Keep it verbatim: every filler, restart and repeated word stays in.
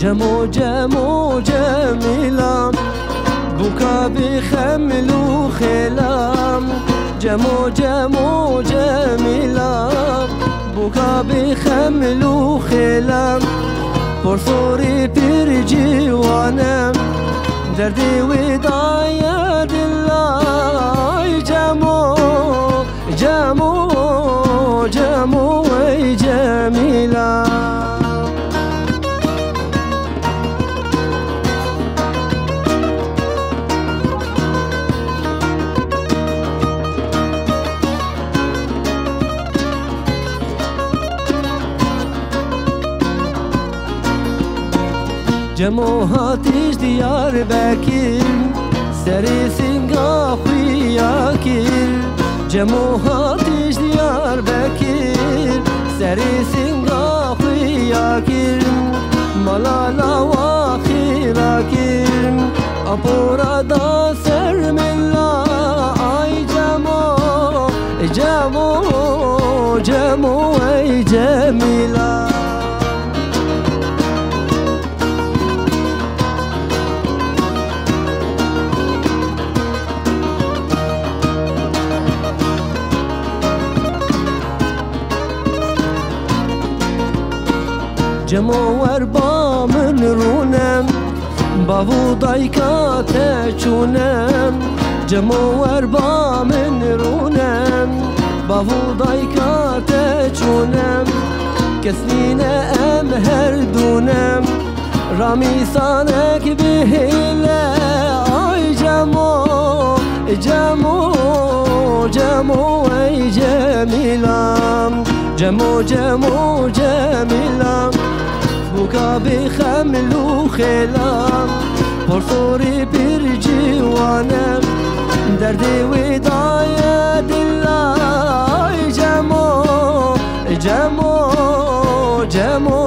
Cemo, Cemo, Cemîla, bûka bi xeml û xêla. Cemo, Cemo, Cemîla, bûka bi xeml û xêla. Porsorî pir ciwan e, derdê wê daye dila. Ay Cemo, Cemo, Cemo, ey Cemîla. Cemo hat ji Diyarbekir, serê singa xwe ya kir. Cemo hat ji Diyarbekir, serê singa xwe ya kir. Mala lawa xêra kir, apora da ser mila. Ay Cemo, Cemo, Cemo, ey Cemîla. Cemo wer ba min rûne, bav û dayka te çûne. Cemo wer ba min rûne, bav û dayka te çûne. Kes nîne em her dû ne, ramîsanek bihêle. Ay Cemo, Cemo, Cemo, ey Cemîla. Cemo, Cemo, Cemîla, bûka bi xeml û xêla. Porsorî pir ciwan e, derdê wê daye dila. Ay Cemo, Cemo, Cemo,